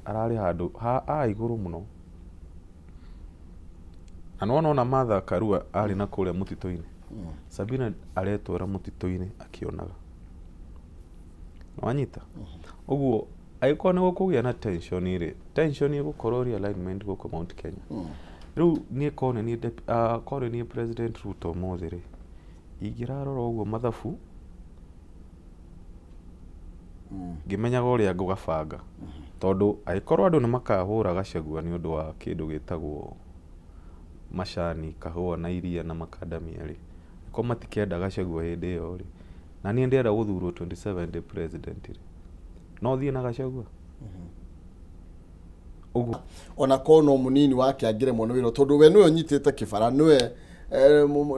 Ararĩ handũ ha igũrũ mũno. Na nĩwona ona Martha Karua arĩ na kũrĩa mũtitũ-inĩ. Sabina aretwara mũtitũ-inĩ akĩonaga. Nĩwanyita? Ũguo angĩkorwo nĩ gũkũgĩa na tension rĩ, tension ĩgũkorwo realignment gũkũ Mount Kenya. Rĩu niĩ korwo nĩ niĩ korwo nĩ niĩ President Ruto ũmũthĩ rĩ, ingĩrarora ũguo mathabu ngĩmenyaga ũrĩa ngũgabanga. Tondũ angĩkorwo andũ nĩ makahũra Gachagua nĩ ũndũ wa kĩndũ gĩtagwo macani, kahũa na iria na makandamia rĩ, angĩkorwo matikenda Gachagua hĩndĩ ĩyo rĩ, na niĩ ndĩrenda gũthurwo 27 ndĩ president rĩ, no thiĩ na Gachagua? Ũguo. Ona korwo no mũnini wake angĩremwo nĩ wĩra, tondũ we nĩwe ũnyitĩte kĩbara, nĩwe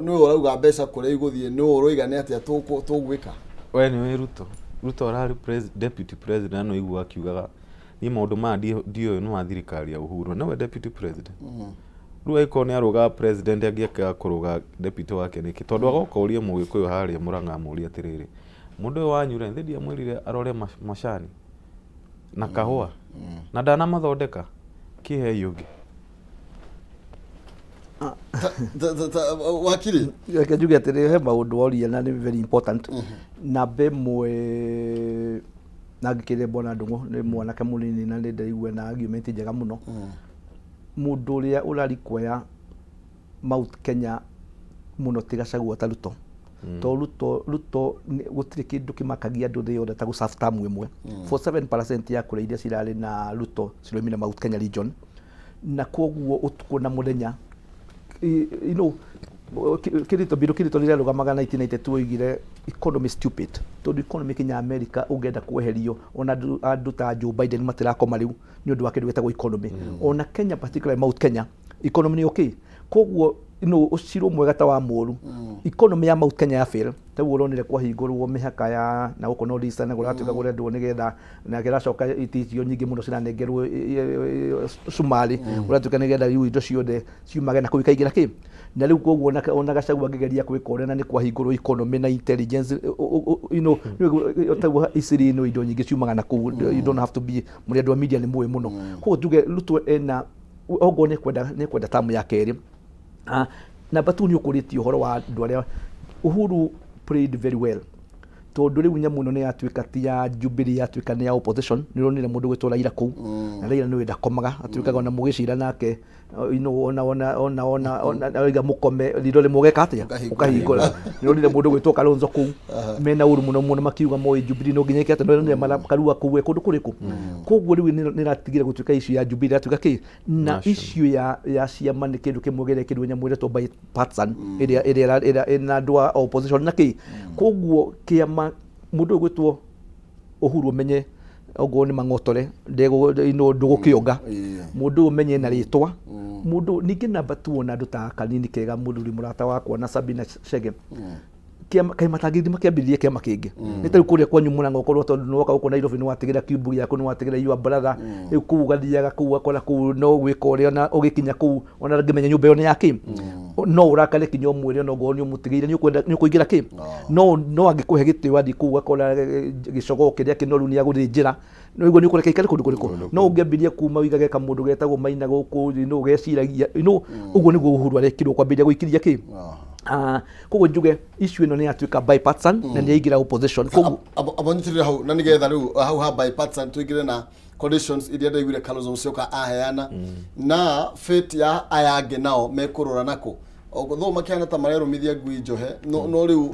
nĩwe ũrauga mbeca kũrĩa igũthiĩ, nĩwe ũroiga nĩ atĩa tũgwĩka. We nĩũĩ Ruto? Ruto ararĩ deputy president no ũigua akiugaga niĩ maũndũ maya ndiũĩ nĩ ma thirikari ya Uhuru, nĩwe deputy president. Rĩu angĩkorwo nĩ arũgaga president angĩkaga kũrũga deputy wake nĩkĩ? Tondũ agoka ũrie Mũgĩkũyũ harĩa Mũrang'a amũrie atĩrĩrĩ, mũndũ ũyũ wanyu rĩ, ndiamwĩrire arore macani na kahũa na ndanamathondeka, kĩhei ũngĩ. Wakiri. Reke njuge atĩrĩ, he maũndũ woria na nĩ very important. Namba ĩmwe, na ngĩkĩrĩre Bwana Ndung'u nĩ mwanake mũnini na nĩ ndĩraigua na argument njega mũno. Mũndũ ũrĩa ũrarikũoya Mount Kenya mũno ti Gachagua ta Ruto. To Ruto gũtirĩ kĩndũ kĩmakagia andũ thĩ yothe ta gũ serve term ĩmwe. 47% ya kura iria cirarĩ na Ruto ciroimire Mount Kenya region. Na koguo ũtukũ na mũthenya, you know, Kirito Bill Kirito rĩrĩa arũgamaga 1992 oigire economy stupid, tondũ economy kinya America ũngĩenda kweherio ona andũ ta Joe Biden matirakoma rĩu nĩ ũndũ wa kĩndũ gĩtagwo economy. Ona Kenya, particularly Mount Kenya economy nĩ okay, koguo no ũcirwo mwega ta wa mũru. Economy ya Mount Kenya ya fail taguo ũronire kwahingũrwo mĩhaka ya na gũkũ North Eastern, na kũratuĩka kũrendwo nĩgetha na kĩracoka iti icio nyingĩ mũno ciranengerwo Cumarĩ, ũratuĩka nĩgetha rĩu indo ciothe ciumage na kũu ikaingĩra kĩ na rĩu. Koguo ona Gachagua angĩgeria gwĩka ũrĩa na nĩ kwahingũrwo economy na intelligence, you know, taguo iciri no indo nyingĩ ciumaga na kũu. You don't have to be mũrĩ andũ a media nĩ mũĩ mũno. Koguo tuge Ruto ena okorwo nĩ kwenda tamu ya kerĩ. Namba tu nĩ ũkũrĩtie ũhoro wa andũ arĩa Uhuru played very well, tondũ rĩu nyamũ ĩno nĩ yatuĩka ti ya Jubilee, yatuĩka nĩ ya opposition. Nĩ ũronire mũndũ gwĩtwo Raila kũu, na Raila nĩwe ndakomaga, atuĩkaga ona mũgĩcira nake, you know, ona oiga mũkome ritho rĩmwe ũgeka atĩa? Ũkahingũra. Nĩ ũronire mũndũ gwĩtwo Kalonzo kũu mena ũru mũno mũno, makiuga moĩ Jubilee no nginya ĩke atĩa. Nĩ ũronire Karua kũu e kũndũ kũrĩkũ. Koguo rĩu nĩ ĩratigire gũtuĩka issue ya Jubilee, ĩratuĩka kĩ na National. Issue ya ciama nĩ kĩndũ kĩmwe gĩrekĩrwo nyamũ ĩretwo bipartisan ĩrĩa ĩna andũ a opposition na kĩ. Koguo kĩama mũndũ ũyũ gwĩtwo Uhuru ũmenye okorwo nĩ mang'otore ndũgũkĩonga mũndũ ũyũ ũmenye na rĩtwa mũndũ. Ningĩ namba tu ona andũ ta Kanini Kega, mũthuri mũrata wakwa, na Sabina Chege, kĩama kaĩ matangĩthiĩ makĩambĩrĩrie kĩama kĩngĩ? Nĩ ta rĩu kũrĩa kwanyu Mũrang'a, ũkorwo tondũ nĩwoka gũkũ Nairobi nĩwatigĩra kiumbu gĩaku, nĩwatigĩra your brother, rĩu kũu ũgathiaga kũu ũgakora kũu no gwĩka ũrĩa ona ũgĩkinya kũu ona ngĩmenya nyũmba ĩyo nĩ ya kĩ, no ũrakare kinya ũmwĩre ona ongorwo nĩ ũmũtigĩire nĩ ũkwenda nĩ ũkũingĩra kĩ. No angĩkũhe gĩtĩo athiĩ kũu ũgakora gĩcogoo kĩrĩa kĩnoru nĩ agũthĩnjĩra nĩguo nĩ ũkũreka ikare kũndũ kũrĩkũ. No ũngĩambirie kuma ũigage kamũndũ getagwo Maina gũkũ no geciragia no ũguo nĩguo Uhuru arekirwo kwambĩrĩria gũikĩria kĩ. Koguo njuge issue ĩno nĩ yatuĩka bipartisan na nĩ yaingĩra opposition, koguo Abonyitĩrĩra hau na nĩgetha rĩu hau ha bipartisan tũingĩre na conditions iria ndaiguire Kalonzo Musyoka aheana na fate ya aya angĩ nao mekũrora nako though makĩhana ta marerũmithia ngui njohe, no rĩu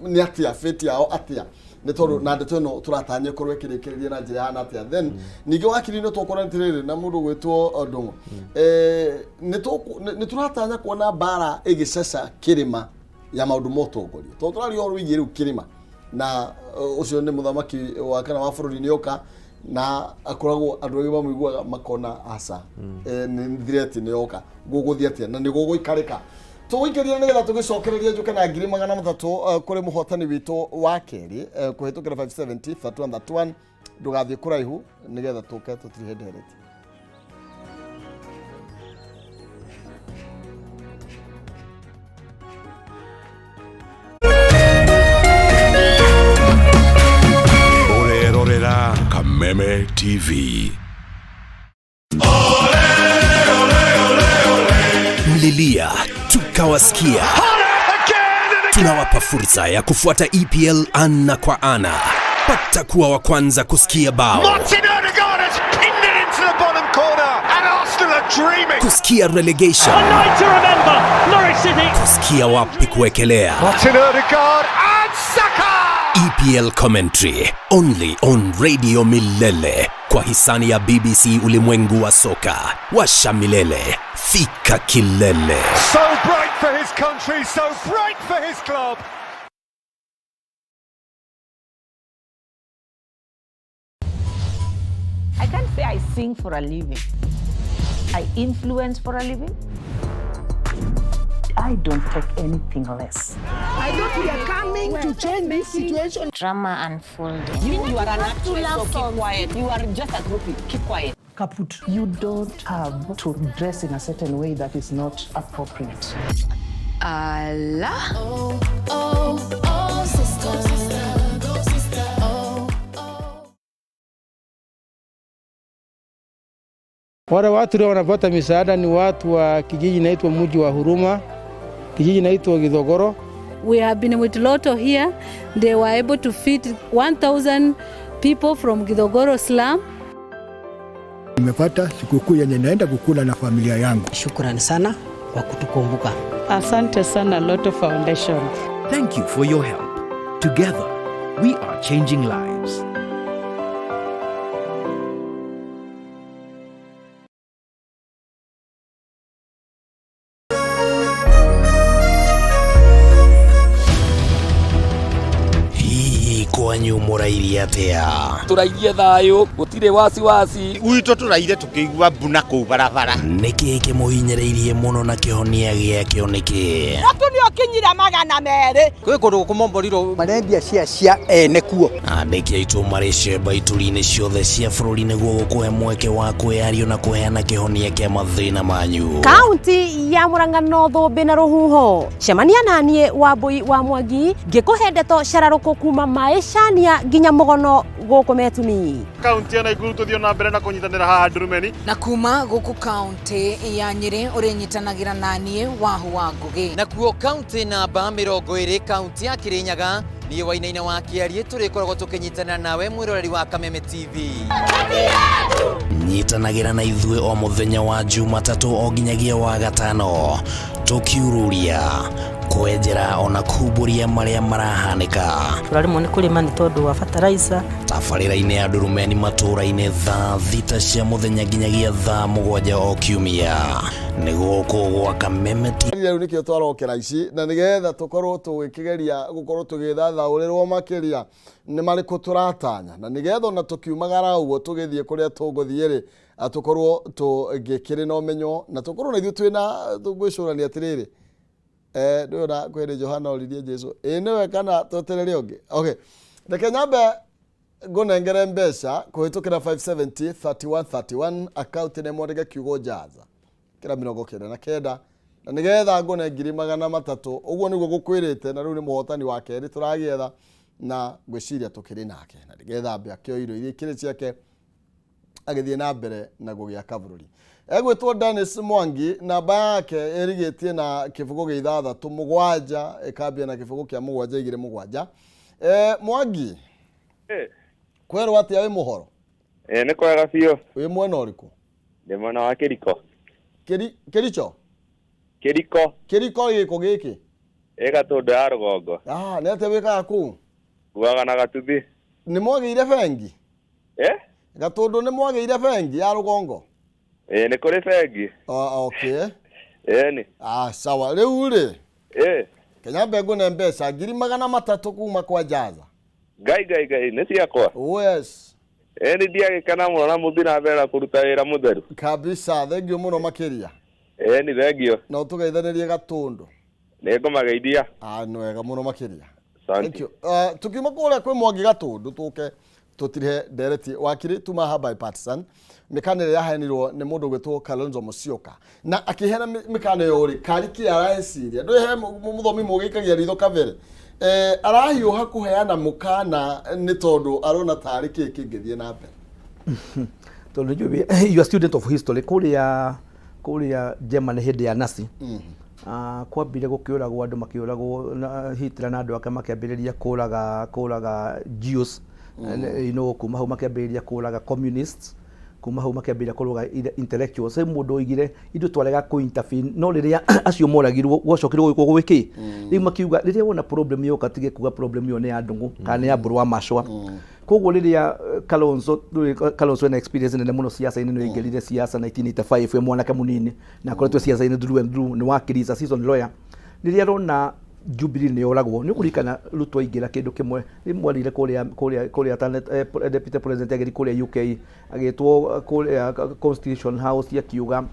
nĩ atĩa fate yao atĩa, nĩ tondũ na ndeto ĩno tũratanya ĩkorwo ĩkĩrĩkĩrĩria na njĩra yahana atĩa? Then ningĩ wakiri nĩ tũkorwo atĩrĩrĩ na mũndũ gwĩtwo Ndũng'ũ, nĩ tũratanya kuona mbara ĩgĩcaca kĩrĩma ya maũndũ ma ũtongoria, tondũ tũraria ũhoro wĩgiĩ rĩu kĩrĩma na ũcio nĩ mũthamaki wa kana wa bũrũri nĩ oka na akoragwo andũ aingĩ mamũiguaga makona aca nĩ threat nĩ yoka, gũgũthiĩ atĩa na nĩ gũgũikarĩka? Tũgũikĩria nĩgetha tũgĩcokererie njũke na 300,000 kũrĩ mũhotani witũ wa kerĩ kũhĩtũkĩra 570 31 31. Ndũgathiĩ kũraihu nĩgetha tũke tũtirihe ndereti. Ũrerorera Kameme. Kameme TV. Mlilia tukawasikia. Tunawapa fursa ya kufuata EPL ana kwa ana. Pata kuwa wa kwanza kusikia bao, Martin Odegaard has pinned it into the bottom corner, and Arsenal are dreaming. kusikia relegation, A night to remember, Norwich City. kusikia wapi kuwekelea. Martin Odegaard and Saka! EPL commentary only on Radio Milele kwa hisani ya BBC Ulimwengu wa Soka. Washa milele, fika kilele. So bright for his country, so bright for his club. I can't say I sing for a living. I influence for a living. I don't take anything less. I thought we are coming to change this situation. Drama unfolding. You are an actress, so keep quiet. You are just a groupie. Keep quiet. Kaput. You don't have to dress in a certain way that is not appropriate. Allah. Oh, oh, oh, sister. Go, sister. Oh, oh. Wale watu leo wanapata misaada ni watu wa kijiji inaitwa Mji wa Huruma, kijiji inaitwa Githogoro. We have been with Lotto here. They were able to feed 1,000 people from Githogoro slum. Nimepata sikukuu yenye naenda kukula na familia yangu. Shukrani sana kwa kutukumbuka. Asante sana Lotto Foundation. Thank you for your help. Together, we are changing lives. Hihi kwanyu mũrairie atĩa? Tũrairie thayũ, gũtirĩ wasiwasi. Gwitũ tũraire tũkĩigua mbuna kũu barabara. Nĩkĩ kĩmũhinyĩrĩirie mũno na kĩhonia gĩakĩo nĩkĩ? Mũtu nĩ ũkinyire 200. Kwĩ kũndũ kũmomborirwo marendia cia cia ene kuo. Andĩki aitũ marĩ cemba ituri-inĩ ciothe cia bũrũri nĩguo gũkũhe mweke wa kwĩyario na kũheana kĩhonia kĩa mathĩna manyu. Kaunti ya Murang'a no thũmbĩ na rũhuho. Cemania naniĩ Wambui wa Mwangi ngĩkũhe ndeto cararũkũ kuma maĩcania nginya mũgono gũkũ Metumi. Kaunti ya Nakuru tũthiĩ na mbere na kũnyitanĩra haha Ndurumeni. Na kuma gũkũ kaunti ya Nyĩrĩ ũrĩnyitanagĩra naniĩ Wahu wa Ngũgĩ. Nakuo kaunti namba 20 kaunti ya Kirinyaga niĩ Wainaina wa Kĩariĩ tũrĩkoragwo tũkĩnyitanĩra nawe mwĩroreri wa Kameme TV. Nyitanagĩra na ithuĩ o mũthenya wa Jumatatũ o nginyagia wa gatano tũkiururia kwenjera ona kumbũria marĩa marahanĩka. Tũraremwo nĩ kũrĩma nĩ tondũ wa fertilizer. Tabarĩra-inĩ ya Ndurumeni matũũra-inĩ thaa 6 cia mũthenya nginyagia thaa 7 o kiumia nĩ gũkũ gwa Kameme TV. Rĩu nĩkĩo twarokera ici na nĩgetha tũkorwo tũgĩkĩgeria gũkorwo tũgĩthathaũrĩrwo makĩria nĩ marĩkũ tũratanya na nĩgetha ona tũkiumagara ũguo tũgĩthiĩ kũrĩa tũgũthiĩ rĩ tũkorwo tũgĩkĩrĩ na ũmenyo na tũkorwo na ithuĩ twĩna gwĩcũrania atĩrĩrĩ ndĩrona kwĩ hĩndĩ Johana oririe Jesu ĩ nĩwe kana tweterere ũngĩ. Okay, reke nyambe ngũnengere mbeca kũhĩtũkĩra 570 31 31 akaunti nĩ mwandĩke kiugo jaza kĩra 99 na nĩgetha ngũne 300,000 ũguo nĩguo gũkwĩrĩte na rĩu nĩ mũhotani wa kerĩ tũragĩetha na ngwĩciria tũkĩrĩ nake na nĩgetha ambe akĩoe irio iria ikĩrĩ ciake agĩthiĩ na mbere na gũgĩaka bũrũri. Egwĩtwo Dennis Mwangi, namba yake ĩrigĩtie na kĩbũgũ gĩa 6 7 ĩkambia na kĩbũgũ kĩa 7 2 7. Mwangi, kwerwo atĩa wĩ mũhoro? Nĩ kwega biũ. Wĩ mwena ũrĩkũ? Ndĩ mwena wa Kĩriko. Kĩricho? Kĩriko. Kĩriko gĩkũ gĩkĩ? Ĩ Gatũndũ ya rũgongo. Nĩ atĩa wĩkaga kũu? Nguaga na gatuthi. Nĩ mwagĩire bengi? Gatũndũ nĩ mwagĩire bengi ya rũgongo? Nĩ kũrĩ bengi. Okay. Ĩni. Sawa. Rĩu rĩ. Kenyambe ngũne mbeca 300,000 kuma kwa Jaza. Ngai ngai ngai nĩ ciakwa. Yes. Ĩni ndiagĩkena mũno na mũthiĩ na mbere na kũruta wĩra mũtheru. Kabisa, thengio mũno makĩria. Ĩni thengio. Na ũtũgeithanĩrie Gatũndũ. Nĩ ngũmageithia. Nĩ wega mũno makĩria. Thank you. Tukiuma kũrĩa kwĩ Mwangi Gatũndũ tũke tũtirihe ndereti wakiri tuma haha bipartisan mĩkana ĩrĩa yaheanirwo nĩ mũndũ ũgwĩtwo Kalonzo Musyoka na akĩheana mĩkana ĩyo rĩ karĩ kĩ areciria ndũĩ he mũthomi mũgĩikagia ritho kabere arahiũha kũheana mũkana nĩ tondũ arona tarĩ kĩ kĩngĩthiĩ na mbere. Tondũ nĩnjũĩ you are student of history kũrĩa kũrĩa Germany hĩndĩ ya Nazi. Ah, kwambire gũkĩũragwo andũ makĩũragwo na Hitler na andũ ake makĩambĩrĩria kũraga kũraga Jews. Kuma hau makĩambĩrĩria kũraga communists, kuma hau makĩambĩrĩria kũraga intellectuals. He mũndũ oigire ithuĩ twarega kũ intervene, no rĩrĩa acio moragirwo gwacokire gwĩkwo gwĩkĩ rĩu makiuga rĩrĩa wona problem yoka tige kuga problem ĩyo nĩ ya Ndung'u kana nĩ ya Mbũrũ wa Macwa. Koguo rĩrĩa Kalonzo rĩu Kalonzo ena experience nene mũno siasa-inĩ, nĩ aingĩrire siasa 1985 e mwanake mũnini na akoretwo siasa-inĩ through and through, nĩ wakiri, is a seasoned lawyer. Rĩrĩa arona Jubilee nĩ yoragwo, nĩ ũkũririkana Ruto aingĩra kĩndũ kĩmwe rĩmwe arire kũrĩa kũrĩa kũrĩa deputy president agĩthiĩ kũrĩa UK agĩtwo kũrĩa Constitution House akiuga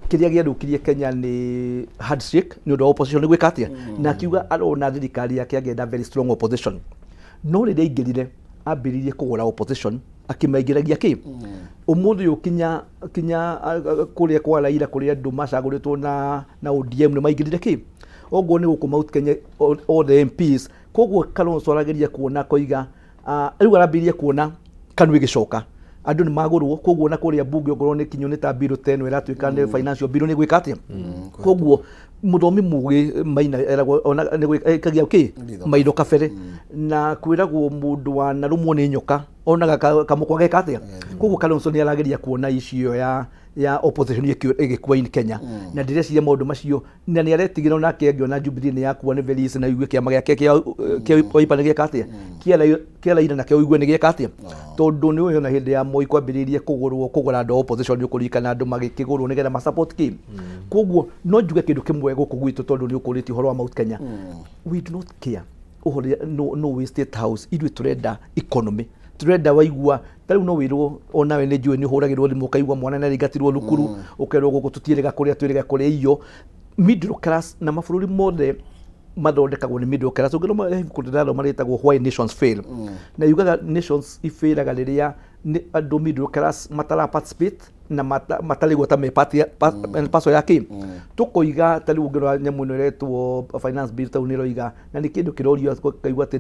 kĩrĩa gĩathũkirie Kenya nĩ handshake nĩ ũndũ wa opposition nĩ gwĩka atĩa, na akiuga arona thirikari yake angĩenda very strong opposition. No rĩrĩa aingĩrire ambĩrĩirie kũgũra opposition akĩmaingĩragia kĩ ũmũthĩ ũyũ kinya kinya kũrĩa kwa Raila kũrĩa andũ macagũrĩtwo na ODM nĩ maingĩrire kĩ oguo nĩ gũkũ Mount Kenya all the MPs. Koguo Kalonzo arageria kuona akoiga rĩu arambĩrĩria kuona KANU ĩgĩcoka andũ nĩ magũrwo, koguo na kũrĩa mbunge ongorwo nĩ kinyo nĩ ta bill ta ĩno ĩratuĩka nĩ financial bill nĩ gwĩka atĩa. Koguo mũthomi mũgĩ Maina eragwo ona nĩ ekagia kĩ maitho kabere na kwĩragwo mũndũ wanarũmwo nĩ nyoka onaga kamũkwa geka atĩa. Koguo Kalonzo nĩ arageria kuona issue ĩyo ya opposition ĩgĩkua in Kenya na ndĩreciria maũndũ macio na nĩ aretigĩra onake angĩona Jubilee nĩ yakua nĩ very easy na igue kĩama gĩake kĩa Wiper nĩ gĩeka atĩa, kĩa Raila nakĩo ũigue nĩ gĩeka atĩa, tondũ nĩ ũĩ ona hĩndĩ ya Moi kwambĩrĩirie kũgũrwo kũgũra andũ a opposition, nĩ ũkũririkana andũ magĩkĩgũrwo nĩgetha ma support kĩ. Koguo no njuge kĩndũ kĩmwe gũkũ gwitũ tondũ nĩ ũkũrĩtie ũhoro wa Mount Kenya, we do not care ũhoro no wĩ State House, ithuĩ tũrenda economy, tũrenda waigua ta rĩu no wĩrwo onawe nĩ njũĩ nĩ ũhũragĩrwo thimũ ũkaigua mwana nĩ araingatirwo thukuru, ũkerwo gũkũ tũtiĩrĩga kũrĩa twĩrĩga kũrĩa irio. Middle class na mabũrũri mothe mathondekagwo nĩ middle class. Ũngĩthoma ibuku ndĩrathoma rĩtagwo Why Nations Fail, na yugaga nations ifairaga rĩrĩa nĩ andũ middle class matara participate na matarĩgwo ta me part parcel ya kĩ. Tũkoiga ta rĩu ũngĩrora nyamũ ĩno ĩretwo finance bill tau nĩ ĩroiga na nĩ kĩndũ kĩrorio kaigua atĩ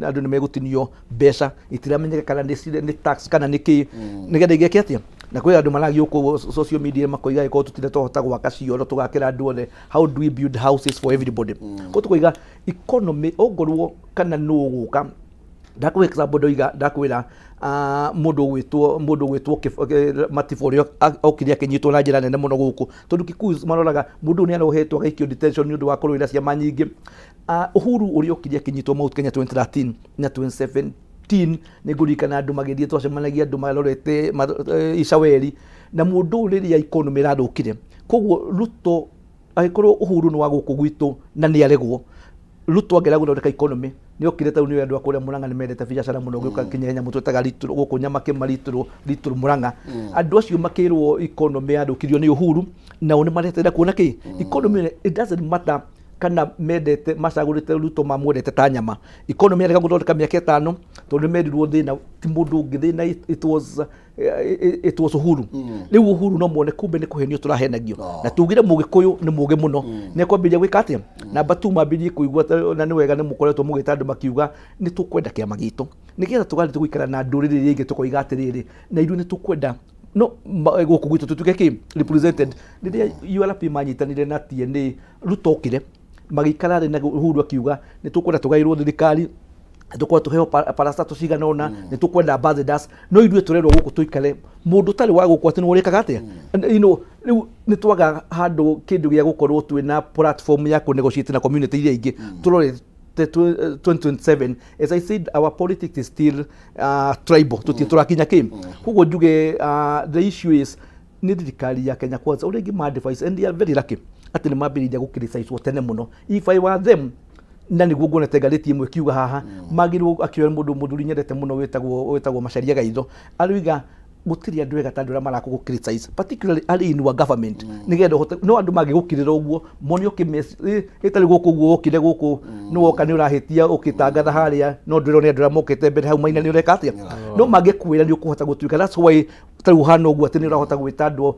andũ nĩ megũtinio mbeca itiramenyeka kana nĩ tax kana nĩ kĩ nĩgetha igeke atĩa. Na kwĩ andũ maragia gũkũ social media makoiga angĩkorwo tũtirĩ twahota gwaka cioro tũgakĩra andũ othe, how do we build houses for everybody? Koguo tũkoiga economy ongorwo kana nũ ũgũka ndakũhe example ndoiga ndakwĩra mũndũ ũgwĩtwo Matibo ũrĩa okire akĩnyitwo na njĩra nene mũno gũkũ tondũ Kikuyu maroraga mũndũ ũyũ nĩ arohetwo agaikio detention nĩ ũndũ wa kũrũĩra ciama nyingĩ. Uhuru ũrĩa okire akĩnyitwo Mount Kenya 2013 na 2017 nĩ ngũririkana andũ magĩthiĩ twacemanagia andũ marorete Icaweri na mũndũ ũyũ rĩrĩa economy ĩrathũkire. Koguo Ruto angĩkorwo Uhuru nĩ wa gũkũ gwitũ na nĩ aregwo, Ruto angĩaga gũthondeka economy nĩ okire tau nĩ andũ a kũrĩa Murang'a nĩ mendete biacara mũno gĩũka kinya nyamũ twĩtaga ritũrũ gũkũ Nyamakĩma ritũrũ ritũrũ Murang'a. Andũ acio makĩrwo economy yathũkirio nĩ Uhuru nao nĩ mareterera kuona kĩ economy. It doesn't matter kana mendete macagũrĩte Ruto mamwendete ta nyama, economy yarega gũthondeka mĩaka 5 tondũ nĩ merirwo thĩna ti mũndũ ũngĩ, thĩna it was Uhuru. Rĩu Uhuru no mone kumbe nĩ kũhenio tũrahenagio na tugire mũgĩkũyũ nĩ mũgĩ mũno nĩ kwambĩrĩria gwĩka atĩa. Namba tu mambĩrĩrie kũigua na nĩ wega nĩ mũkoretwo mũgĩta andũ makiuga nĩ tũkwenda kĩama gitũ nĩgetha tũgathiĩ gũikara na ndũrĩrĩ iria ingĩ tũkoiga atĩrĩrĩ na ithuĩ nĩ tũkwenda no gũkũ gwitũ tũtuĩke kĩ represented. Rĩrĩa URP manyitanire na TNA, Ruto okire magĩikara thĩ na Uhuru akiuga nĩ tũkwenda tũgaĩrwo thirikari, nĩ tũkwenda tũheo parastatal cigana ũna, nĩ tũkwenda ambassadors, no ithuĩ tũrerwo gũkũ tũikare mũndũ ũtarĩ wa gũkũ atĩ nĩ ũrĩkaga atĩa. Rĩu nĩ twaga handũ kĩndũ gĩa gũkorwo twĩna platform ya kũ negotiate na community iria ingĩ tũrorete 2027. As I said, our politics is still tribal, tũtirĩ tũrakinya kĩ. Koguo njuge the issue is nĩ thirikari ya Kenya Kwanza ũrĩa ingĩ ma advice, and they are very lucky atĩ nĩ mambĩrĩria gũ tene mũno. If I were them, na nĩguo nguonete ngathĩti ĩmwe ĩkiuga haha magĩrĩirwo akĩoya mũndũ mũthuri nyendete mũno wĩtagwo Macharia Gaitho aroiga gũtirĩ andũ ega ta andũ arĩa marakũgũ criticize, particularly arĩ in wa government, nĩgetha ũhote no andũ mangĩgũkirĩra ũguo mone ũkĩmess ĩtarĩ gũkũ ũguo wokire gũkũ nĩ woka nĩ ũrahĩtia ũkĩtangatha harĩa no ndwĩrwo nĩ andũ arĩa mokĩte mbere hau maina nĩ ũreka atĩa no mangĩkwĩra nĩ ũkũhota gũtuĩka. That's why tarĩu ũhana ũguo atĩ nĩ ũrahota gwĩta andũ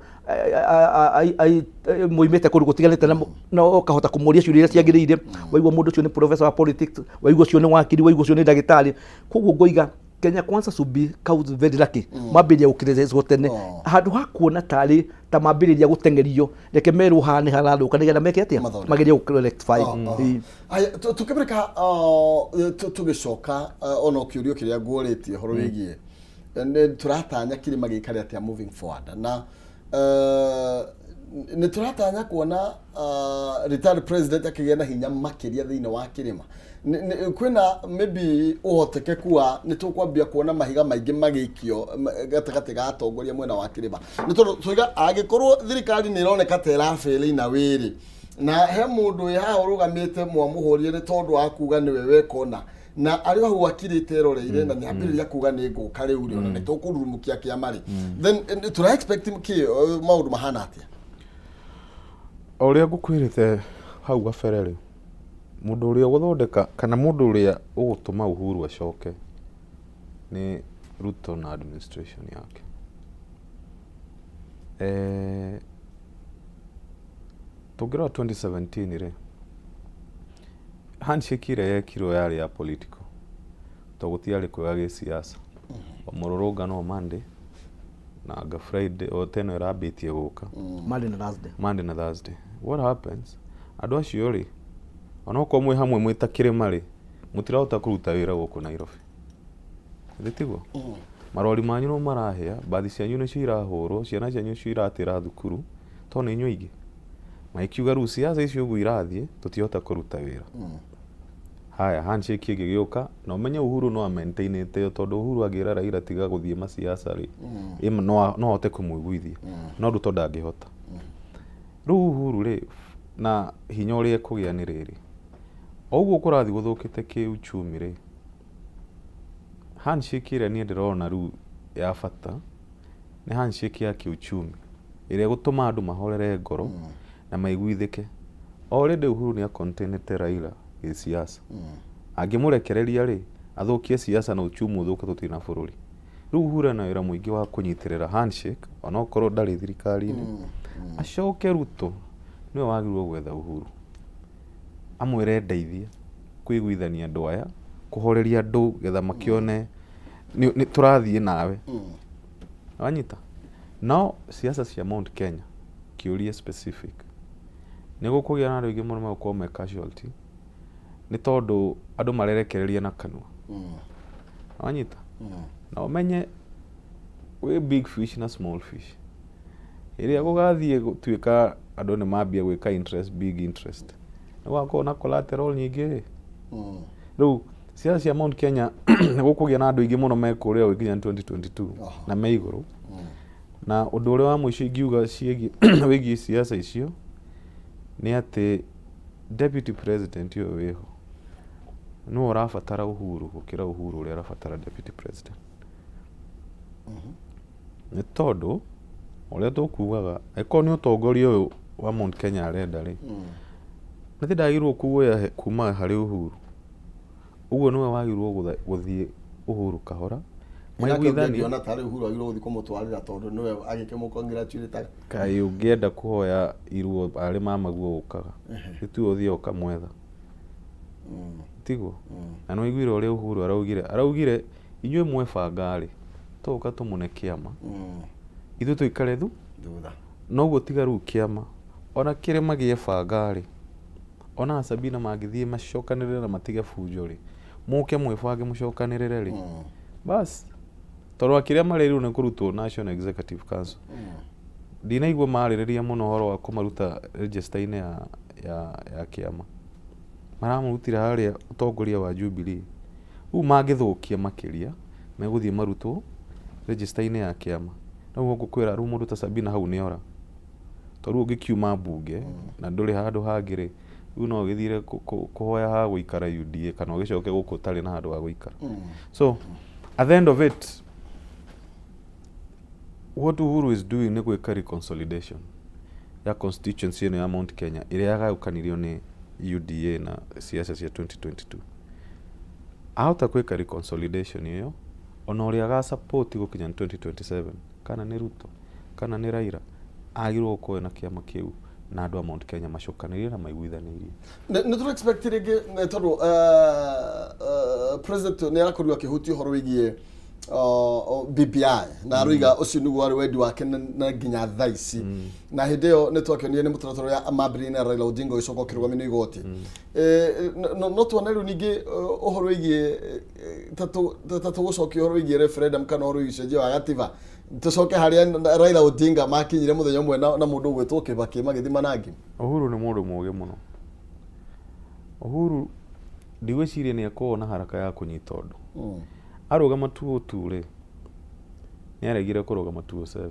moimĩte kũndũ gũtiganĩte na ũkahota kũmoria ciũria iria ciagĩrĩire. Waigua mũndũ ũcio nĩ professor wa politics, waigua ũcio nĩ wakiri, waigua ũcio nĩ ndagĩtarĩ. Koguo ngoiga Kenya Kwanza should be count very lucky mambĩrĩria gũkĩrĩrĩzwo tene handũ ha kuona tarĩ ta mambĩrĩria gũteng'erio, reke merwo haha nĩ harathũka nĩgetha meke atĩa, magerie gũ rectify. Ĩĩ. Aya, tũkĩmũrĩka tũgĩcoka ona kĩũrio kĩrĩa nguorĩtie ũhoro wĩgiĩ nĩ tũratanya kĩrĩma gĩikare atĩa moving forward, na nĩ tũratanya kuona retired president akĩgĩa na hinya makĩria thĩinĩ wa kĩrĩma. Kwĩna maybe ũhotekeku wa nĩ tũkwambia kuona mahiga maingĩ magĩikio gatagatĩ ga atongoria mwena wa kĩrĩma, nĩ tondũ tũiga angĩkorwo thirikari nĩ ĩroneka ta ĩrafail na wĩrĩ na he mũndũ wĩ haha ũrũgamĩte mwamũhũrire nĩ tondũ wa kuga nĩwe wekona na arĩ o hau akirĩte eroreire na nĩ ambĩrĩria kuga nĩ ngũka rĩu rĩ, ona nĩ tũkũrurumukia kĩama rĩ, then tũra expect kĩ, maũndũ mahana atĩa? O ũrĩa ngũkwĩrĩte hau gabere rĩ, mũndũ ũrĩa ũgũthondeka kana mũndũ ũrĩa ũgũtũma Uhuru acoke nĩ Ruto na administration yake. Tũngĩrora 2017 rĩ, handshake ĩrĩa yekirwo yarĩ ya political, to gũtiarĩ kwega gĩsiasa. O mũrũrũngano o Monday na anga Friday o ta ĩno ĩrambĩtie gũka. Monday na Thursday. Monday na Thursday. What happens, andũ acio rĩ, onokorwo mwĩ hamwe mwĩ ta kĩrĩma rĩ, mũtirahota kũruta wĩra gũkũ Nairobi. Githĩ tiguo? Marori manyu no marahĩa, mbathi cianyu nĩcio irahũrwo, ciana cianyu nĩcio iratĩra thukuru, tondũ nĩ inyuĩ aingĩ. Magĩkiuga rĩu siasa icio ũguo irathiĩ, tũtihota kũruta wĩra. Haya, handshake ĩngĩ gĩũka, na ũmenye Uhuru no amaintainĩte ĩyo, tondũ Uhuru angĩra Raila tiga gũthiĩ masiasa rĩ, no ahote kũmũiguithia. No Ruto ndangĩhota. Rĩu Uhuru rĩ, na hinya ũrĩa ekũgĩa nĩ rĩrĩ, o ũguo kũrathiĩ gũthũkĩte kĩuchumi rĩ, handshake ĩrĩa niĩ ndĩrona rĩu ya bata nĩ handshake ya kĩuchumi ĩrĩa ĩgũtũma andũ mahorere ngoro na maiguithĩke. Already Uhuru nĩ acontainĩte Raila gĩsiasa. Angĩmũrekereria rĩ, athũkie siasa na uchumi ũthũke, tũtirĩ na bũrũri. Rĩu Uhuru ena wĩra mũingĩ wa kũnyitĩrĩra handshake onokorwo ndarĩ thirikari-inĩ. Acoke Ruto nĩwe wagĩrĩirwo gwetha Uhuru amwĩre ndeithia kũiguithania andũ aya, kũhoreria andũ getha makĩone nĩ tũrathiĩ nawe. Wanyita? No siasa cia Mount Kenya, kĩũria specific, nĩ gũkũgĩa na andũ aingĩ mũno megũkorwo me casualty, nĩ tondũ andũ marerekereria na kanua. Wanyita? Na ũmenye wĩ big fish na small fish. Ĩrĩa gũgathiĩ gũtuĩka andũ nĩ mambia gwĩka interest, big interest, nĩ gũgakorwo na collateral nyingĩ rĩ. Rĩu siasa cia Mount Kenya nĩ gũkũgĩa na andũ aingĩ mũno mekũrĩra gũkinya 2022 na me igũrũ. Na ũndũ ũrĩa wa mũico ingiuga ciĩgiĩ wĩgiĩ siasa icio nĩ atĩ deputy president ũyũ wĩho nĩwe ũrabatara Uhuru gũkĩra Uhuru ũrĩa ũrabatara deputy president. Nĩ tondũ ũrĩa tũkugaga, angĩkorwo nĩ ũtongoria ũyũ wa Mount Kenya arenda rĩ, nĩ ndagĩrĩirwo kuoya kuma harĩ Uhuru. Ũguo nĩwe wagĩrĩirwo gũthiĩ Uhuru kahora maiguithanie. Ũngĩona tarĩ Uhuru agĩrĩirwo gũthiĩ kũmũtwarĩra tondũ nĩwe agĩkĩmũ-congratulate. Kaĩ ũngĩenda kũhoya iruo arĩ mamaguo ũkaga, gĩtuo ũthiĩ ũkamwetha, tiguo? Na nĩ waiguire ũrĩa Uhuru araugire inyuĩ mwebanga rĩ, tũgũka tũmũne kĩama, ithuĩ tũikare thutha. Noguo tiga rĩu kĩama ona kĩrĩma gĩebanga rĩ, ona Sabina mangĩthiĩ macokanĩrĩre na matige bunjo rĩ, mũke mwĩbange mũcokanĩrĩre rĩ, bas, tondũ kĩrĩa marerirwo nĩ kũrutwo National Executive Council, ndinaigua marĩrĩria mũno ũhoro wa kũmaruta register-inĩ ya kĩama. Maramũrutire harĩa ũtongoria wa Jubilee. Rĩu mangĩthũkia makĩria megũthiĩ marutwo register-inĩ ya kĩama. Rĩu ngũkwĩra, rĩu mũndũ ta Sabina hau nĩ ora, tondũ rĩu ũngĩkiuma mbunge na ndũrĩ handũ hangĩ rĩ, rĩu no ũgĩthire kũhoya ha gũikara UDA kana ũgĩcoke gũkũ ũtarĩ na handũ ha gũikara. So at the end of it, what Uhuru is doing nĩ gwĩka reconsolidation ya constituency ĩno ya Mount Kenya ĩrĩa yagayũkanirio nĩ UDA na siasa cia 2022. Ahota gwĩka reconsolidation ĩyo, ona ũrĩa agasupport gũkinya 2027, kana nĩ Ruto kana nĩ Raila, agĩrĩirwo gũkorwo na kĩama kĩu Na andũ a Mount Kenya macokanĩrĩrie na maiguithanĩirie. Nĩ tũra expect rĩngĩ nĩ tondũ president nĩ arakorirwo akĩhutia ũhoro wĩgiĩ BBI na aroiga ũcio nĩguo warĩ wendi wake na nginya thaa ici, na hĩndĩ ĩyo nĩ twakĩonire nĩ mũtaratara ũrĩa mambĩrĩirie na Raila Odinga ũgĩcoka ũkĩrũgamio nĩ igoti. No tuone rĩu ningĩ ũhoro wĩgiĩ ta tũgũcokia ũhoro wĩgiĩ referendum kana ũhoro wĩgiĩ ũcenjia wa gatiba, tũcoke harĩa Raila Odinga makinyire mũthenya ũmwe na mũndũ ũgwĩtwo Kibaki magĩthima na ngima? Uhuru nĩ mũndũ mũũgĩ mũno. Uhuru ndigwĩciria nĩ akoragwo na haraka ya kũnyita ũndũ. Arũgama 202 rĩ, nĩ aregire kũrũgama 207.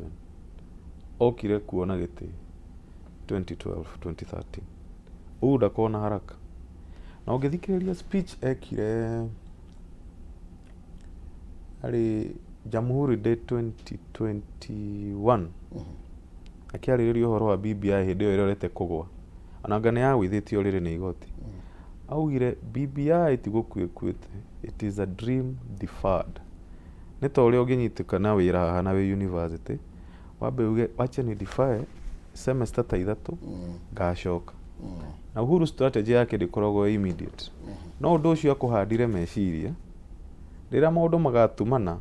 Okire kuona gĩtĩ 2012, 2013. Uhuru ndakoragwo na haraka. Na ũngĩthikĩrĩria speech ekire arĩ Jamhuri Day 2021, akĩarĩrĩria ũhoro wa BBI hĩndĩ ĩyo ĩrorete kũgwa, onanga nĩ yagũithĩtio rĩrĩ nĩ igoti, augire BBI ti gũkua ĩkuĩte, it is a dream deferred. Nĩ ta ũrĩa ũngĩnyitĩkana wĩra haha na wĩ university, wambe uge wacha ni defer semester ta 3, ngacoka. Na Uhuru strategy yake ndĩkoragwo ĩ immediate, no ũndũ ũcio akũhandire meciria rĩrĩa maũndũ magatumana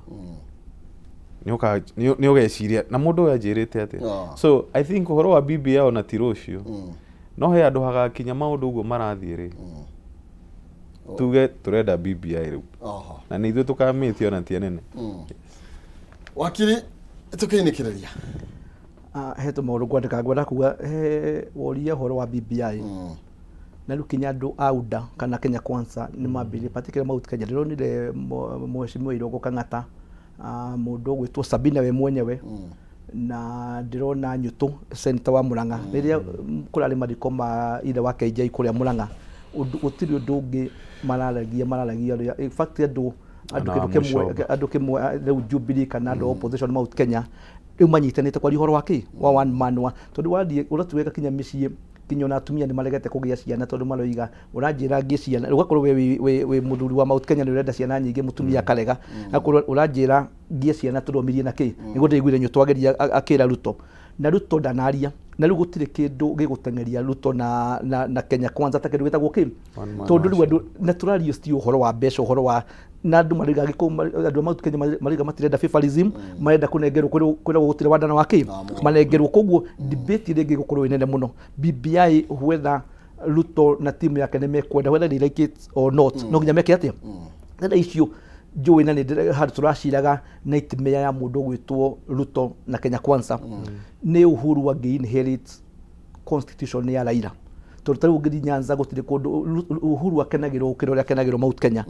nĩ ũgeciria na mũndũ ũyũ anjĩrĩte atĩa. So I think ũhoro wa BBI ona ti rũciũ, no he andũ hagakinya maũndũ ũguo marathiĩ rĩ, tuge tũrenda BBI rĩu, na nĩ ithuĩ tũkamĩtia ona ti anene. Wakiri, tũkĩinĩkĩrĩria. Ah, he tũmaũndũ ngwandĩka ngwenda kuga he woria ũhoro wa BBI na rĩu kinya andũ a UDA kana Kenya Kwanza nĩ mambĩrĩrie, particularly Mount Kenya. Ndĩronire mheshimiwa Irũngũ Kang'ata, mũndũ ũgwĩtwo Sabina we mwenyewe, na ndĩrona Nyũtũ, senator wa Murang'a, rĩrĩa kũrarĩ mathiko ma ithe wa KJ kũrĩa Murang'a, ũndũ gũtirĩ ũndũ ũngĩ mararagia ũrĩa in fact andũ Ona kĩndũ kĩmwe Mũcomba. Andũ kĩmwe, rĩu Jubilee kana andũ a opposition Mount Kenya rĩu manyitanĩte kwaria ũhoro wa kĩ wa one man wa tondũ wathiĩ ũratuĩka kinya mĩciĩ, kinya ona atumia nĩ maregete kũgĩa ciana tondũ maroiga ũranjĩra ngĩe ciana, ũgakorwo we wĩ mũthuri wa Mount Kenya nĩ ũrenda ciana nyingĩ, mũtumia akarega, agakorwo ũranjĩra ngĩe ciana tũromirie na kĩ. Nĩguo ndĩraiguire Nyũtũ ageria akĩra Ruto na Ruto ndanaria, na rĩu gũtirĩ kĩndũ gĩgũteng'eria Ruto na Kenya Kwanza ta kĩndũ gĩtagwo kĩ One man tondũ rĩu nation. Andũ na tũraria ti ũhoro wa mbeca, ũhoro wa na andũ marauga Gĩkũyũ andũ a Mount Kenya marauga matirenda favorism, marenda kũnengerwo kwĩragwo gũtirĩ wandana wa kĩ manengerwo. Koguo debate ĩrĩa ĩngĩ ĩgũkorwo ĩ nene mũno BBI, whether Ruto na timu yake nĩ mekwenda, whether they like it or not, no nginya meke atĩa na icio njũĩ na nĩ handũ tũraciraga nightmare ya mũndũ ũgwĩtwo Ruto na Kenya Kwanza nĩ Uhuru angĩ inherit constitution ya Raila, tondũ ta rĩu ũngĩthiĩ Nyanza gũtirĩ kũndũ Uhuru akenagĩrwo gũkĩra ũrĩa akenagĩrwo Mount Kenya.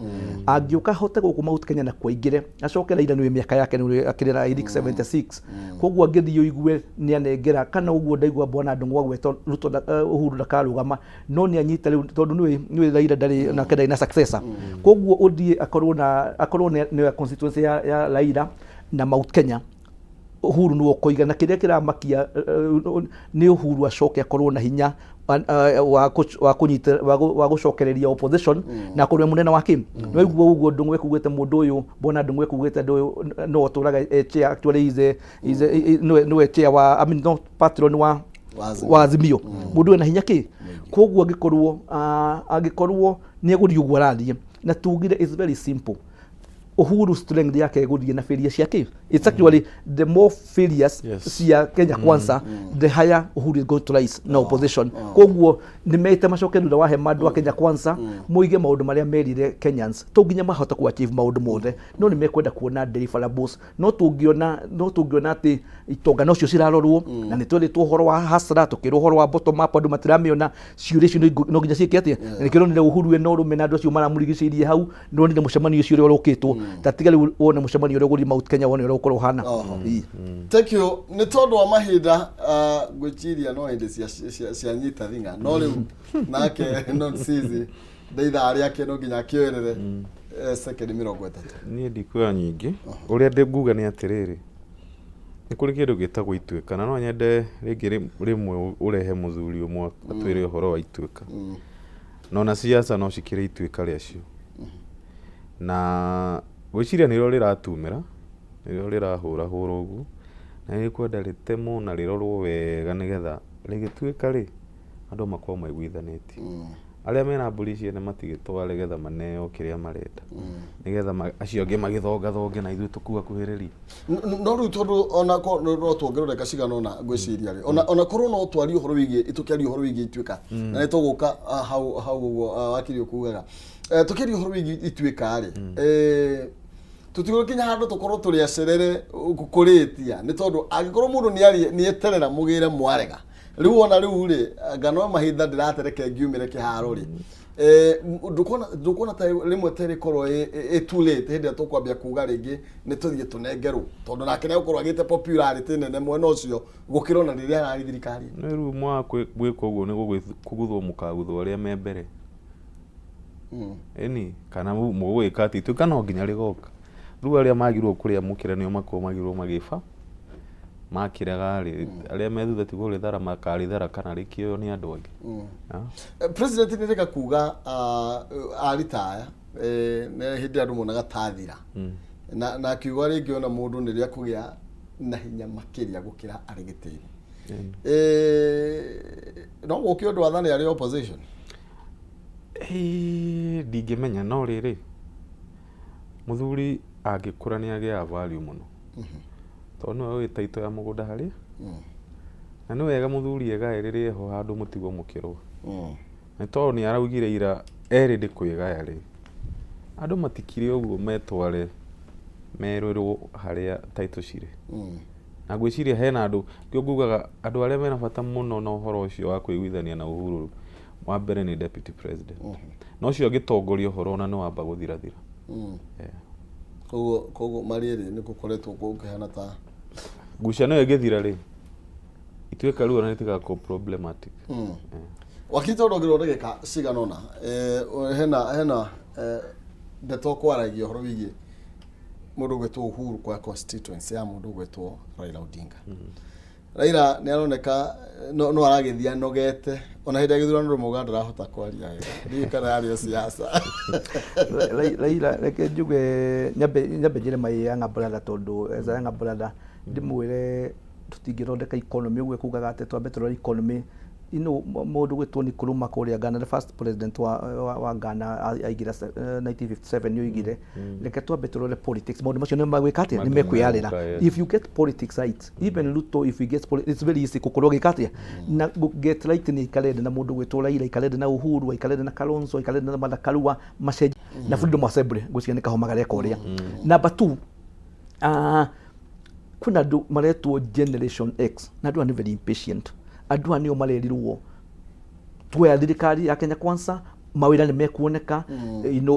Angĩũka ahote gũkũ Mount Kenya na kwaingĩre acoke Raila nĩwe mĩaka yake nĩwe akĩrĩ I think 76, koguo angĩthiĩ ũigue nĩ anengera kana ũguo ndaigua bwana Ndung'u agwetwo Ruto Uhuru ndakarũgama, no nĩ anyita rĩu tondũ nĩwe Raila ndarĩ nake ndarĩ na successor, koguo ũthiĩ akorwo na akorwo nĩ constituency ya Raila na Mount Kenya Uhuru nĩwe ũkoiga. Na kĩrĩa kĩramakia nĩ Uhuru acoke akorwo na hinya wa kũnyita wa gũcokereria opposition na akorwo e mũnene wa kĩ nĩwaigua ũguo Ndung'u ekugĩte mũndũ ũyũ bwana Ndung'u ekugĩte andũ ũyũ no atũraga e chair, actually is a nĩwe chair wa, I mean, no patron wa wa Azimio, mũndũ wĩna hinya kĩ. Koguo angĩkorwo nĩ egũthiĩ ũguo arathiĩ na tugire is very simple, Uhuru strength yake ĩgũthiĩ na failure ciake. It's actually the more failures cia Kenya Kwanza, the higher Uhuru is going to rise na opposition. Koguo nĩ mete macoke thutha wa hema andũ a Kenya Kwanza moige maũndũ marĩa merire Kenyans to nginya mahota ku achieve maũndũ mothe, no nĩ mekwenda kuona deliverables. No tũngĩona atĩ itonga nocio cirarorwo na nĩ twerĩtwo ũhoro wa hasra, tũkĩrwo ũhoro wa bottom up, andũ matiramĩona ciũria icio no nginya ciĩke atĩa. Na nĩkĩo ũronire Uhuru ena ũrũme na andũ acio maramũrigicĩirie hau, nĩwonire mũcemanio ũcio ũrĩa ũrũkĩtwo. Ta tiga rĩu wone mũcemanio ũrĩa ũgũthiĩ Mount Kenya, wone ũrĩa ũgũkorwo ũhana. Ĩĩ. Thank you nĩ tondũ wa mahinda, ngwĩciria no hĩndĩ cianyita thing'a, no rĩu nake Nonsizi nĩ ithaa rĩake no nginya akĩoerere sekendi 30. Niĩ ndikuoya nyingĩ. Ũrĩa nguga nĩ atĩrĩrĩ, nĩ kũrĩ kĩndũ gĩtagwo ituĩka, na no nyende rĩngĩ rĩmwe ũrehe mũthuri ũmwe atwĩre ũhoro wa ituĩka, na ona siasa no cikĩrĩ ituĩka rĩacio, na ngwĩciria nĩrĩo rĩratumĩra, nĩrĩo rĩrahũrahũra ũguo, na nĩ rĩkwenda rĩtemwo na rĩrorwo wega nĩgetha rĩgĩtuĩka rĩ. Andũ makorwo maiguithanĩtie. Arĩa mena mbũri ciene matigĩtware getha maneo kĩrĩa marenda. Nĩgetha acio angĩ magĩthongathonge na ithuĩ tũkuhakuhĩrĩrie. No rĩu tondũ ona no tuongerere ndagĩka cigana ũna ngwĩciria rĩ, ona korwo no twarie ũhoro wĩgiĩ, tũkĩaria ũhoro wĩgiĩ ituĩka, na nĩ tũgũka hau hau ũguo wakiri ũkugaga. Tũkĩaria ũhoro wĩgiĩ ituĩka rĩ, tũtigũkinya handũ tũkorwo tũrĩ acerere kũrĩtia, nĩ tondũ angĩkorwo mũndũ nĩeterera mũgĩre mwarega rĩu, ona rĩu rĩ, anga no mahinda ndĩratereke ngiumĩre kĩharo rĩ, ndũkuona ta rĩmwe ta ĩrĩkorwo ĩ too late hĩndĩ ĩrĩa tũkwambia kuga rĩngĩ nĩ tũthiĩ tũnengerwo, tondũ nake nĩ egũkorwo agĩte popularity nene mwena ũcio gũkĩra ona rĩrĩa ararĩ thirikari? Nĩ rĩu mwaga gwĩka ũguo nĩ kũguthwo mũkaguthwo arĩa me mbere. Ĩni kana mũgwĩka atĩ ituĩka no nginya rĩgoka. Rĩu arĩa magĩrĩirwo kũrĩamũkĩra nĩo makoragwo magĩrĩirwo magĩba makĩrega rĩ, arĩa me thutha tiguo rĩthara makarĩthara kana rĩkĩoywo nĩ andũ angĩ. President nĩ rega kuga aritaya nĩ hĩndĩ andũ monaga tathira na akiuga rĩngĩ ona mũndũ nĩ rĩa kũgĩa na hinya makĩria gũkĩra arĩ gĩtĩ-inĩ. No gũke ũndũ athani arĩ opposition. Ndingĩmenya, no rĩrĩ, mũthuri angĩkũra nĩ agĩaga value mũno, tondũ nĩwe ũĩ title ya mũgũnda harĩa, na nĩ wega mũthuri egae rĩrĩa eho handũ mũtigwo mũkĩrũa, nĩ tondũ nĩ araugire ira erĩ ndĩ kwĩgaya rĩ, andũ matikire ũguo metware merĩrwo harĩa title cirĩ. Na ngwĩciria hena andũ, nĩkĩo ngugaga andũ arĩa mena bata mũno na ũhoro ũcio wa kwĩiguithania na Uhuru, wa mbere nĩ deputy president, na ũcio angĩtongoria ũhoro ona nĩ wamba gũthirathira. Koguo marĩ erĩ nĩ gũkoretwo gũkĩhana ta ngucanio ĩyo ĩngĩthira rĩ, ituĩka rĩu ona rĩtigakorwo problematic. Wakiri, tondũ ngĩrwo ndagĩka cigana ũna, hena ndeto kwaragia ũhoro wĩgiĩ mũndũ ũgwĩtwo Uhuru kwa constituency ya mũndũ ũgwĩtwo Raila Odinga. Raila nĩ aroneka no aragĩthiĩ anogete, ona hĩndĩ ya gĩthurano rũmwe ndarahota kwaria wega, ndiũĩ kana yarĩ o siasa. Raila, reke njuge, nyambe njĩre my younger brother, tondũ as a younger brother ndĩmwĩre tũtingĩthondeka economy ũguo kugaga atĩ twambe tũrore economy. Mũndũ gwĩtwo Nkrumah kũrĩa Ghana, the first president wa Ghana aigire 1957, nĩ oigire reke twambe tũrore politics, maũndũ macio nĩ magwĩka atĩa, nĩ mekwĩyarĩra. If you get politics right, even Ruto, if he gets politics, it's very easy gũkorwo agĩka atĩa na get right, nĩ aikare na mũndũ gwĩtwo Raila, aikare na Uhuru, aikare na Kalonzo, aikare na Martha Karua, macenjie na Freedom Assembly, ngwĩciria nĩ kahoma kareka ũrĩa. Number two, kwĩna andũ maretwo Generation X, na andũ aya nĩ very impatient. Andũ aya nĩo marerirwo tuoya thirikari ya Kenya Kwanza, mawĩra nĩ mekuoneka,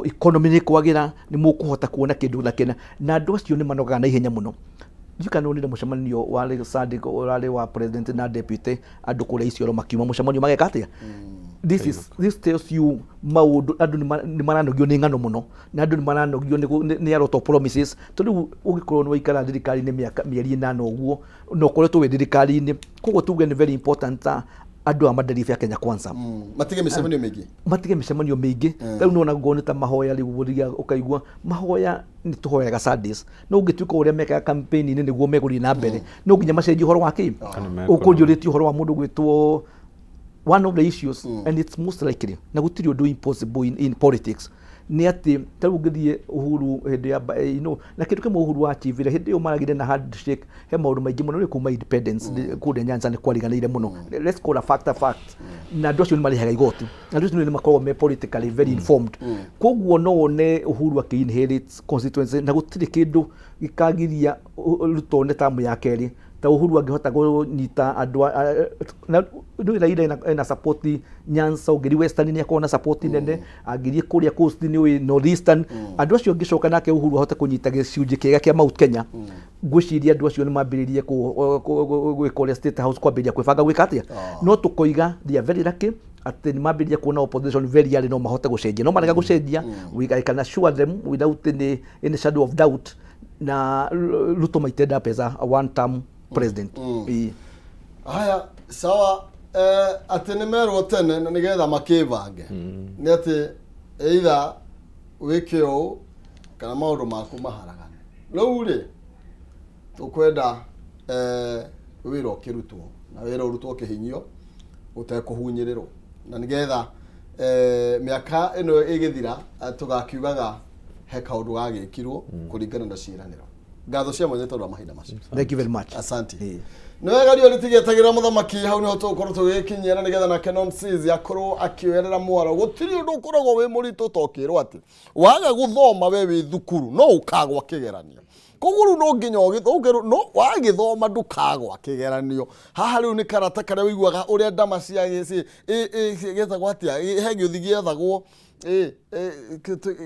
economy nĩ kwagĩra, nĩ mũkũhota kuona kĩndũ na kĩna, na andũ acio nĩ manogaga na ihenya mũno. Ndiũĩ kana nĩwonire mũcemanio warĩ Sunday, ũrarĩ wa president na deputy, andũ kũrĩa Isiolo makiuma mũcemanio mageka atĩa. This tells you maũndũ, andũ nĩ maranogio nĩ ng'ano mũno, na andũ nĩ maranogio nĩ a lot of promises, tondũ rĩu ũngĩkorwo nĩ waikara thirikari-inĩ mĩaka mĩeri 8 ũguo na ũkoretwo wĩ thirikari-inĩ, koguo tuge nĩ very important andũ aya madeliver Kenya Kwanza. Matige mĩcemanio mĩingĩ. Matige mĩcemanio mĩingĩ. Rĩu nĩwona ngorwo nĩ ta mahoya, rĩu ũthiaga ũkaigua mahoya nĩ tũhoyaga Sundays, no ũngĩtuĩka ũrĩa mekaga campaign-inĩ nĩguo megũthiĩ na mbere, no nginya macenjie ũhoro wa kĩ. Ũkũnjũrĩtie ũhoro wa mũndũ gwĩtwo, one of the issues, and it's most likely, na gũtirĩ ũndũ impossible in politics, nĩ atĩ ta rĩu ũngĩthiĩ Uhuru hĩndĩ ya na kĩndũ kĩmwe Uhuru achievire hĩndĩ ĩyo maragire na handshake, he maũndũ maingĩ mũno. Rĩu kuma independence kũrĩa Nyanza nĩ kwariganĩire mũno. Let's call a fact a fact. Na andũ acio nĩ marĩhaga igoti, na andũ acio nĩ makoragwo me politically very informed. Koguo no wone Uhuru akĩ inherit constituency, na gũtirĩ kĩndũ gĩkagiria Ruto one term ya kerĩ ta Uhuru angĩhota kũnyita andũ na ndũĩ Raila ena support Nyanza, ũngĩri Western nĩ akoragwo na support nene, angĩthiĩ kũrĩa Coast, nĩ ũĩ North Eastern, andũ acio angĩcoka nake Uhuru ahote kũnyita gĩcunjĩ kĩega kĩa Mount Kenya, ngwĩciria andũ acio nĩ mambĩrĩrie gwĩka ũrĩa State House kwambĩrĩria kwĩbanga gwĩka atĩa. No tũkoiga they are very lucky atĩ nĩ mambĩrĩria kuona opposition very early, no mahote gũcenjia, no marega gũcenjia, I can assure them without any shadow of doubt na Ruto might end up as a one term president. Ĩĩ. Haya, sawa, atĩ nĩ merwo tene na nĩgetha makĩbange nĩ atĩ either wĩke ũũ kana maũndũ maku maharagane. Rĩu rĩ, tũkwenda wĩra ũkĩrutwo na wĩra ũrutwo ũkĩhinyio. Ũtekũhunyĩrĩrwo na nĩgetha mĩaka ĩno ĩgĩthira, tũgakiugaga he kaũndũ gagĩkirwo kũringana na ciĩranĩro. Ngatho cia mwanya tondũ wa mahinda macio. Thank you very much. Asante. Nĩ wega, riũa rĩtigĩtagĩra mũthamaki. Hau nĩho tũgũkorwo tũgĩkinyia na nĩgetha nake Nonsizi akorwo akĩoerera mwaro. Gũtirĩ ũndũ ũkoragwo wĩ mũritũ ta ũkĩrwo atĩ waga gũthoma we wĩ thukuru no ũkagwa kĩgeranio. Koguo rĩu no nginya ũgĩthoma, no wagĩthoma ndũkagwa kĩgeranio. Haha rĩu nĩ karata karĩa ũiguaga ũrĩa ndama cia gĩtagwo atĩa, he gĩũthi gĩethagwo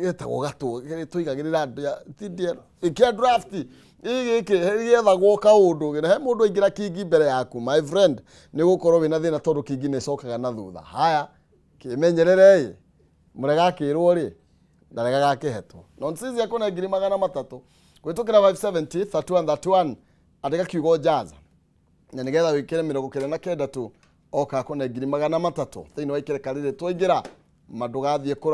gĩtagwo gatũ tũigagĩrĩra ndĩa ti ndĩa kĩa draft gĩkĩ gĩethagwo kaũndũ he mũndũ aingĩra kingi mbere yaku, my friend, nĩ ũgũkorwo wĩna thĩna tondũ kingi nĩ ĩcokaga na thutha. Haya, kĩmenyerere ĩ mũrega akĩrwo rĩ ndaregaga akĩhetwo. Nonsizi akũne 300,000 kũhĩtũkĩra 570 31 31. Andĩka kiugo jaza na nĩgetha wĩkĩre 99 tu oka akũne 300,000 thĩinĩ wa ikereka rĩrĩ twaingĩra ma ndũgathiĩ kũraya.